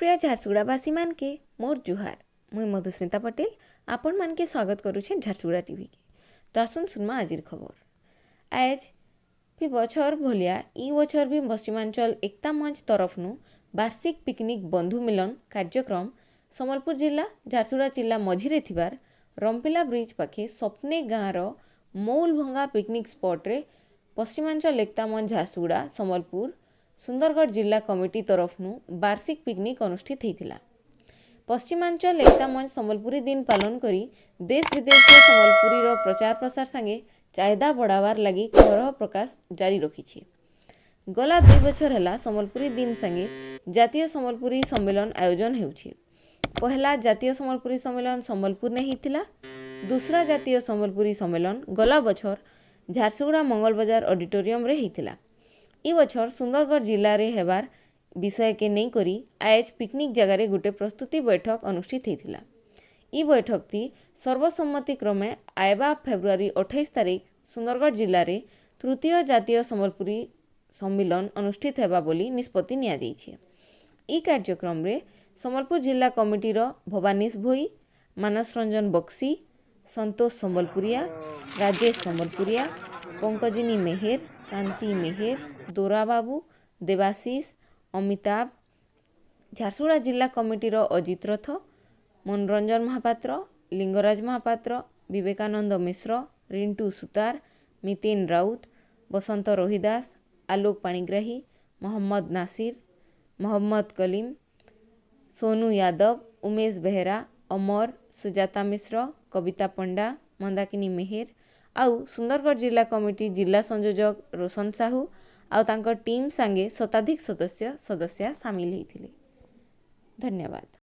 ପ୍ରିୟ ଝାରସୁଗୁଡ଼ାବାସୀମାନକେ ମୋର୍ ଜୁହାର। ମୁଇଁ ମଧୁସ୍ମିତା ପଟେଲ ଆପଣମାନକେ ସ୍ୱାଗତ କରୁଛେ ଝାରସୁଗୁଡ଼ା ଟିଭିକେ। ତ ଆସୁନ୍ ଶୁନମା ଆଜିର ଖବର। ଆଜ୍ ବି ବଛର ଭଲିଆ ଇ ବଛର ବି ପଶ୍ଚିମାଞ୍ଚଳ ଏକତା ମଞ୍ଚ ତରଫନୁ ବାର୍ଷିକ ପିକନିକ୍ ବନ୍ଧୁ ମିଲନ କାର୍ଯ୍ୟକ୍ରମ ସମ୍ବଲପୁର ଜିଲ୍ଲା ଝାରସୁଗୁଡ଼ା ଜିଲ୍ଲା ମଝିରେ ଥିବାର ରମ୍ପିଲା ବ୍ରିଜ୍ ପାଖେ ସପ୍ନେ ଗାଁର ମଉଲଭଙ୍ଗା ପିକନିକ୍ ସ୍ପଟ୍ରେ ପଶ୍ଚିମାଞ୍ଚଳ ଏକତା ମଞ୍ଚ ଝାରସୁଗୁଡ଼ା ସମ୍ବଲପୁର ସୁନ୍ଦରଗଡ଼ ଜିଲ୍ଲା କମିଟି ତରଫନୁ ବାର୍ଷିକ ପିକନିକ୍ ଅନୁଷ୍ଠିତ ହେଇଥିଲା। ପଶ୍ଚିମାଞ୍ଚଳ ଏକତା ମଞ୍ଚ ସମ୍ବଲପୁରୀ ଦିନ ପାଳନ କରି ଦେଶ ବିଦେଶରେ ସମ୍ବଲପୁରୀର ପ୍ରଚାର ପ୍ରସାର ସାଙ୍ଗେ ଚାହିଦା ବଢ଼ାବାର ଲାଗି ଖବର ପ୍ରକାଶ ଜାରି ରଖିଛି। ଗଲା 2 ବଛର ହେଲା ସମ୍ବଲପୁରୀ ଦିନ ସାଙ୍ଗେ ଜାତୀୟ ସମ୍ବଲପୁରୀ ସମ୍ମେଳନ ଆୟୋଜନ ହେଉଛି। ପହଲା ଜାତୀୟ ସମ୍ବଲପୁରୀ ସମ୍ମେଳନ ସମ୍ବଲପୁରରେ ହେଇଥିଲା। ଦୁସରା ଜାତୀୟ ସମ୍ବଲପୁରୀ ସମ୍ମେଳନ ଗଲା ବଛର ଝାରସୁଗୁଡ଼ା ମଙ୍ଗଳ ବଜାର ଅଡିଟୋରିୟମରେ ହେଇଥିଲା। ଇ ବଛର ସୁନ୍ଦରଗଡ଼ ଜିଲ୍ଲାରେ ହେବାର ବିଷୟକେ ନେଇକରି ଆଏଜ୍ ପିକନିକ୍ ଜାଗାରେ ଗୋଟେ ପ୍ରସ୍ତୁତି ବୈଠକ ଅନୁଷ୍ଠିତ ହେଇଥିଲା। ଇ ବୈଠକଟି ସର୍ବସମ୍ମତି କ୍ରମେ ଆଇବା ଫେବୃଆରୀ 28 ତାରିଖ ସୁନ୍ଦରଗଡ଼ ଜିଲ୍ଲାରେ ତୃତୀୟ ଜାତୀୟ ସମ୍ବଲପୁରୀ ସମ୍ମିଳନ ଅନୁଷ୍ଠିତ ହେବା ବୋଲି ନିଷ୍ପତ୍ତି ନିଆଯାଇଛି। ଇ କାର୍ଯ୍ୟକ୍ରମରେ ସମ୍ବଲପୁର ଜିଲ୍ଲା କମିଟିର ଭବାନୀଶ ଭୋଇ, ମାନସ ରଞ୍ଜନ ବକ୍ସି, ସନ୍ତୋଷ ସମ୍ବଲପୁରିଆ, ରାଜେଶ ସମ୍ବଲପୁରିଆ, ପଙ୍କଜିନୀ ମେହେର, କାନ୍ତି ମେହେର, ଦୋରା ବାବୁ, ଦେବାଶିଷ, ଅମିତାଭ, ଝାରସୁଗୁଡ଼ା ଜିଲ୍ଲା କମିଟିର ଅଜିତ ରଥ, ମନୋରଞ୍ଜନ ମହାପାତ୍ର, ଲିଙ୍ଗରାଜ ମହାପାତ୍ର, ବିବେକାନନ୍ଦ ମିଶ୍ର, ରିଣ୍ଟୁ ସୁତାର, ମିତିନ ରାଉତ, ବସନ୍ତ ରୋହିଦାସ, ଆଲୋକ ପାଣିଗ୍ରାହୀ, ମହମ୍ମଦ ନାସିର, ମହମ୍ମଦ କଲିମ, ସୋନୁ ୟାଦବ, ଉମେଶ ବେହେରା, ଅମର, ସୁଜାତା ମିଶ୍ର, କବିତା ପଣ୍ଡା, ମନ୍ଦାକିନୀ ମେହେର ଆଉ ସୁନ୍ଦରଗଡ଼ ଜିଲ୍ଲା କମିଟି ଜିଲ୍ଲା ସଂଯୋଜକ ରୋଶନ ସାହୁ ଆଉ ତାଙ୍କ ଟିମ୍ ସାଙ୍ଗେ ଶତାଧିକ ସଦସ୍ୟ ସଦସ୍ୟା ସାମିଲ ହେଇଥିଲେ। ଧନ୍ୟବାଦ।